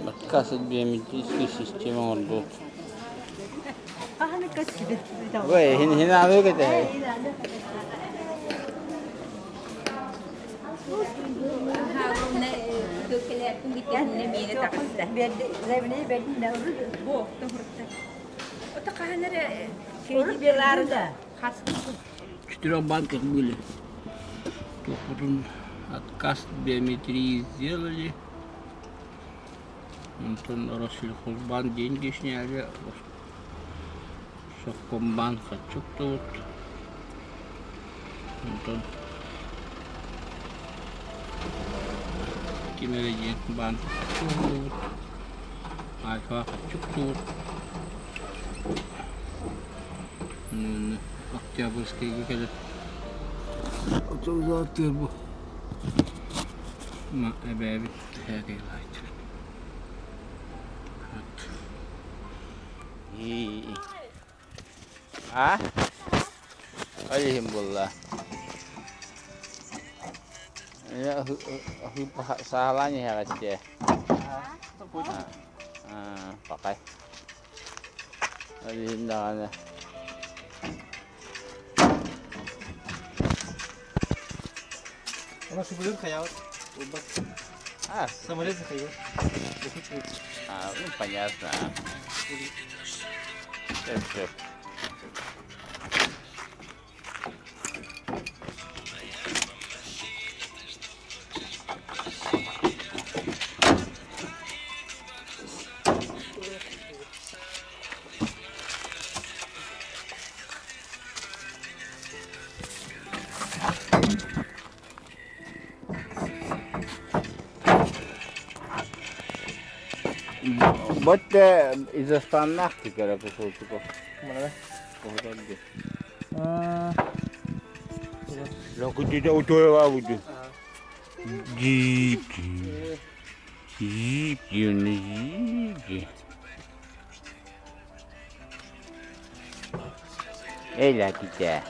Отказ от биометрической системы оҥорбут. Ой, хин анык этэ. Четырех банках были. Потом отказ биометрии сделали. Онтон Россельхозбанк деньги сняли. Совкомбанк отчуктубут. Онтон ким эрэ диэн банк отчуктубут. Альфа отчуктубут. Октябрьскайга кэлэн бу эбээбит А? Ол иһин буолла. Саалаан иһэҕит дии. Пакай. Ол иһин даҕаны Она самолет хаялат. А, Самолет захаял. а, ну понятно. Все, все. Вот из основных теперь кусочков. Элэкитэ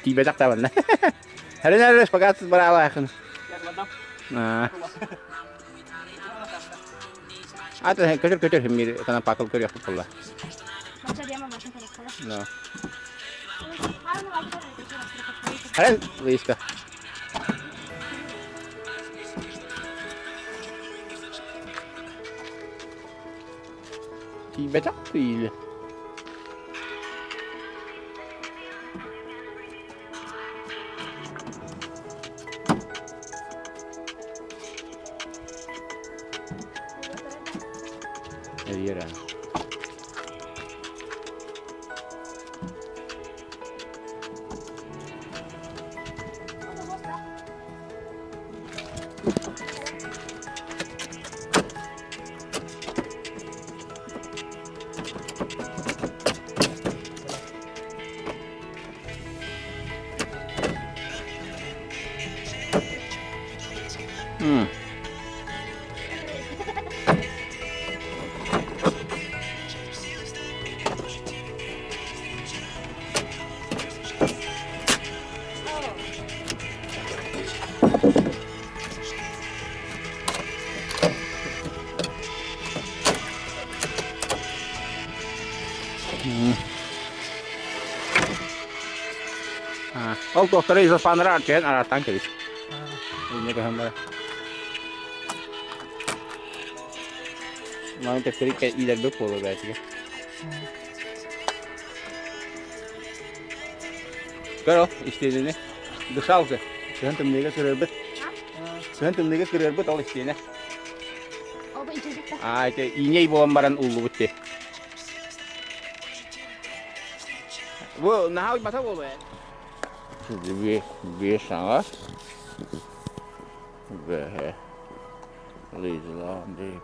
Тиийбэтэх табанна. Эрэн пока бараалаахын. Ата көтөр көтөр мир kana пакыл көрүөх буолла. No. Харан Лиска. Тиийбэтэх тиийли. Эрийэр Mm. Ол туохтара изофаннара арчыһан арааттаан кэбис. Инньэ көһөн барар. Маны төптөрү иилэрбит буолуо бээтигэр. Көр ол истиэнэни. Дышалка. Сыһан тымныыга кырыарбыт. Сыһан тымныыга кырыарбыт ол истиэнэ. Аа, ити иней буолан баран ууллубут дии. Бу наһаа уйбата буолуо ээ. Биир, биир саҥа. Бэһэ. Лизлаан дии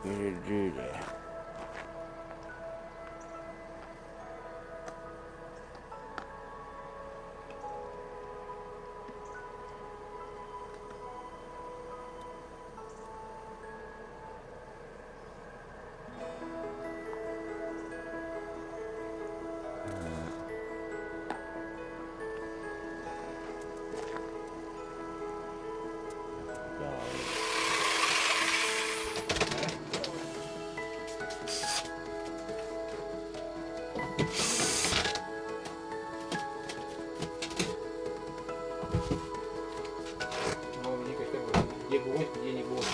Где гвоздь, где не гвоздь.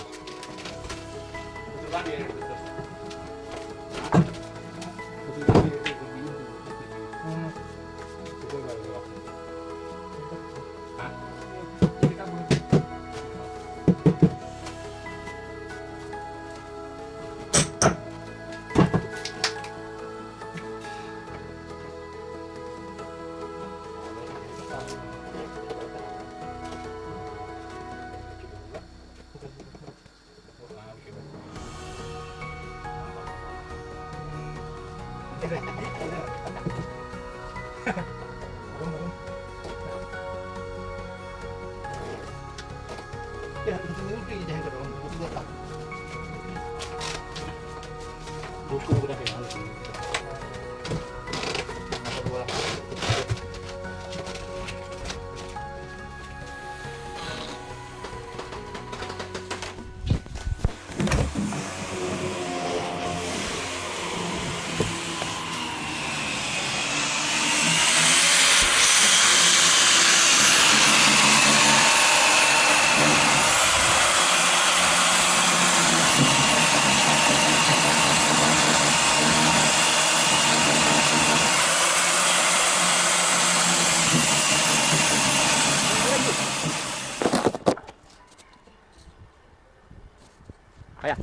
Хайа.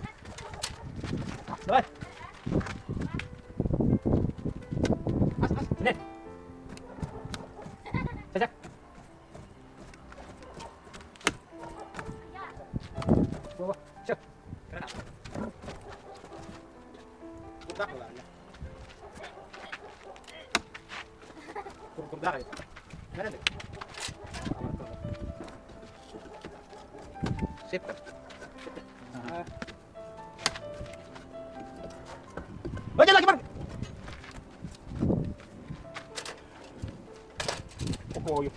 Давай. Ас, ас, нет. Сәсәк. Все. Baca lagi, Bang. Oh, yuk.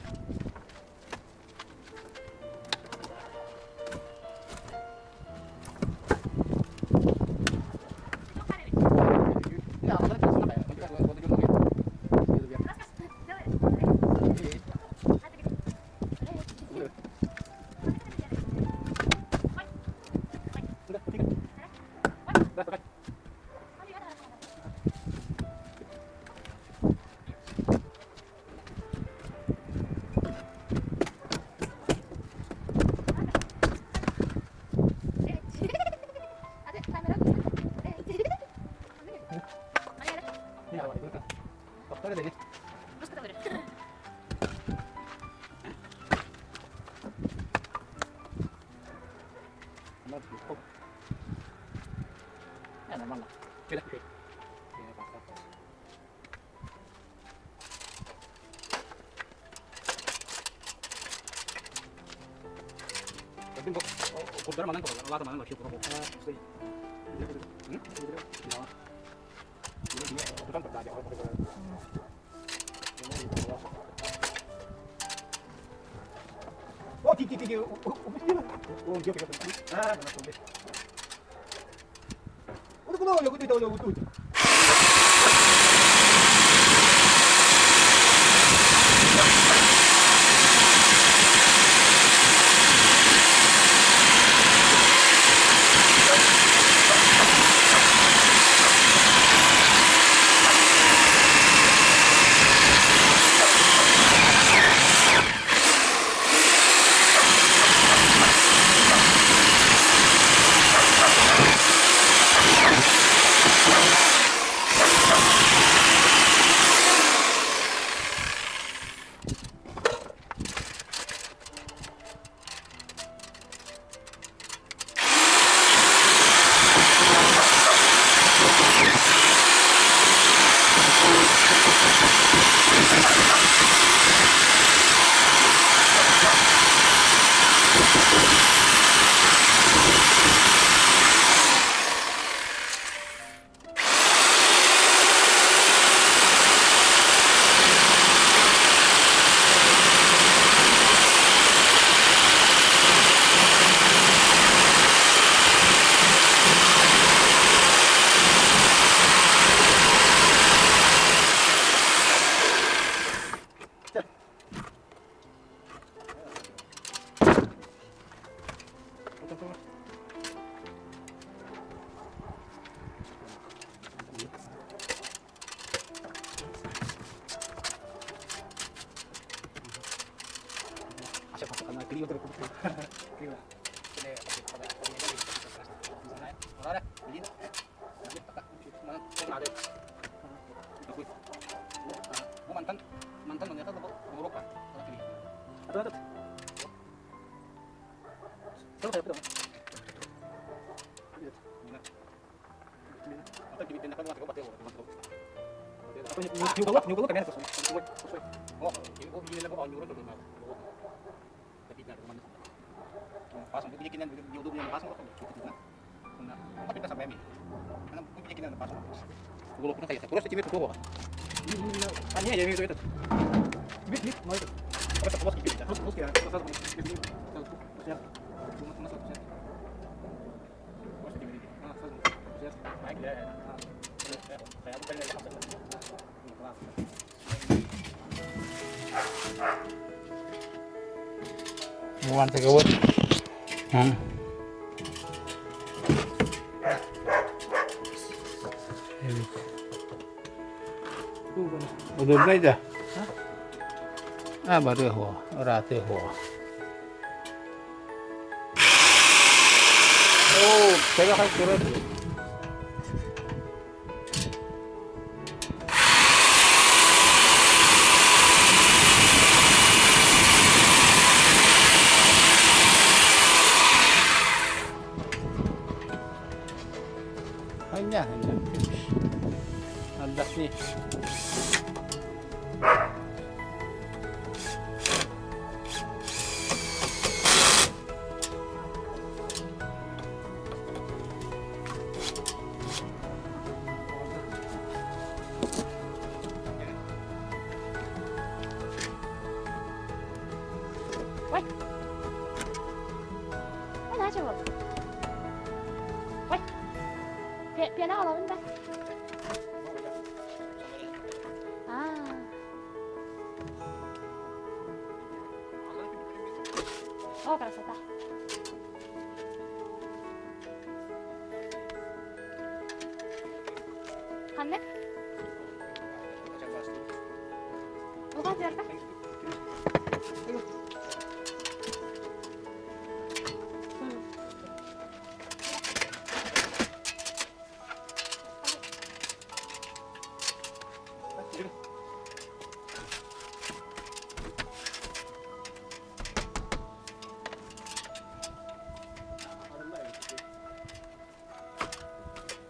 Удобнай да? А, барыа хуо, ыраатыа хуо. Оо, тэгэ турар. Ханья, ханья. Отдохни. Ой. Ой,拿去我。喂，别别闹了，问吧。啊。О, красота. Ханнык? Угаатыарга?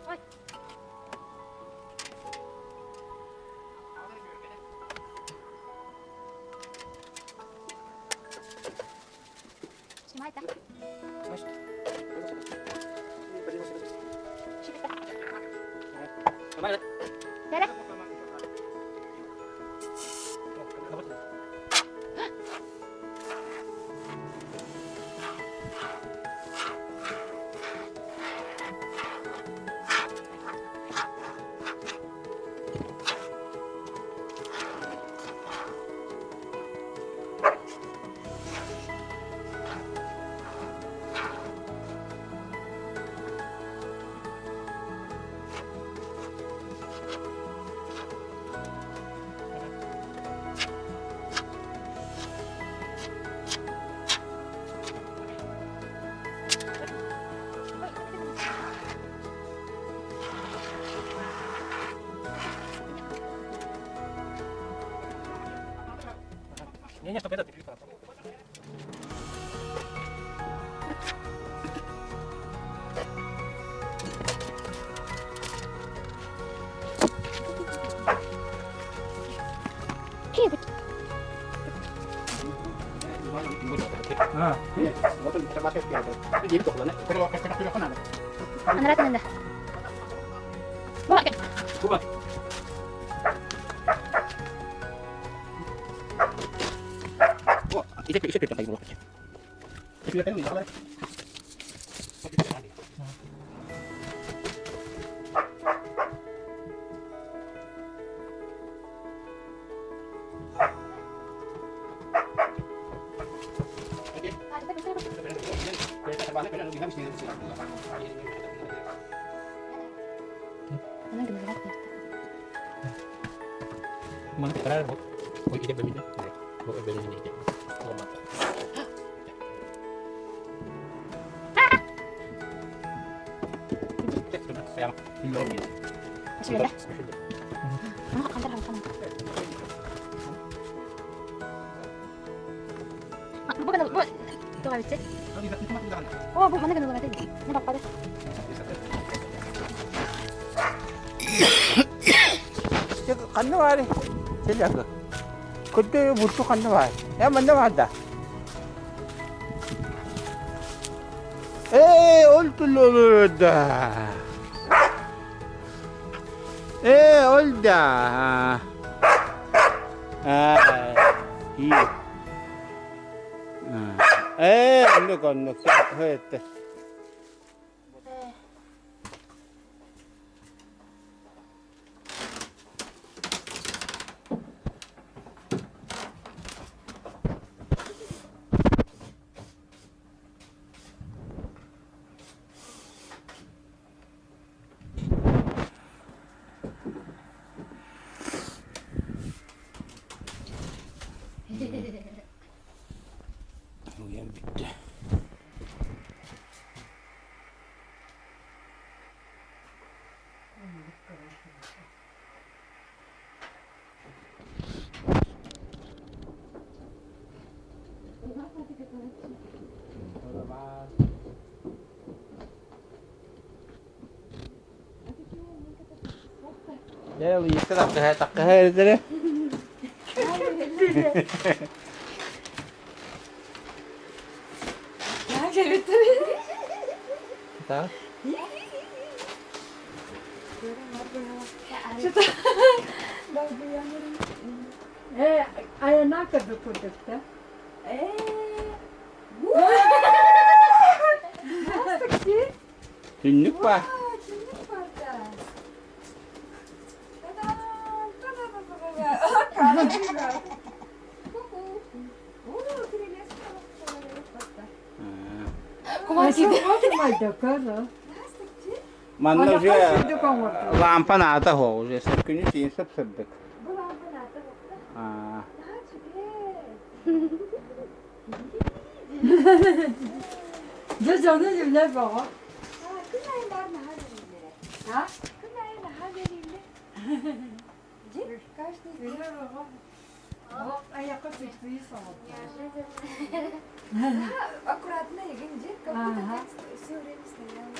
Ой. Снимай, да? Dere. Не, не, стоп, этот. Анарат Куба. О, бу маны гыналар Не баппады. Ханна баары? Телякы. Көттө бурту ханна баар? Э, манна баар да. Ээ, ол түллөлөр да. Ээ, ол да. Аа, ии. Ээ, оннук оннук. Хөттө. Уйан бүттэ. Дьэ, Луиса таккыһа таккыһа эрдэрэ. Так. Э, айана көрбүт курдукта. Түннүк ба? Манна уже лампа наада хо уже күнү сиин сөп-сырдык. Аа. Дьэ дьону үлэ бөҕө. Үлэ бөҕө. Айакка сүтүү Аккуратно, Евгений, как будто ты все время стояла.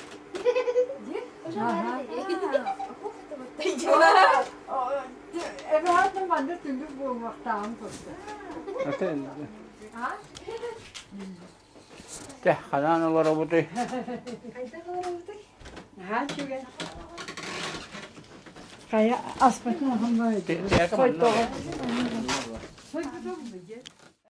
Эбэһээт манна түннүк буолуохтааҕын курдук. Тэ, ханаан олоробутуй? Наһаа үчүгэй. Хайа аспытын аһыммай. Сойдоҕо. Сойдоҕо.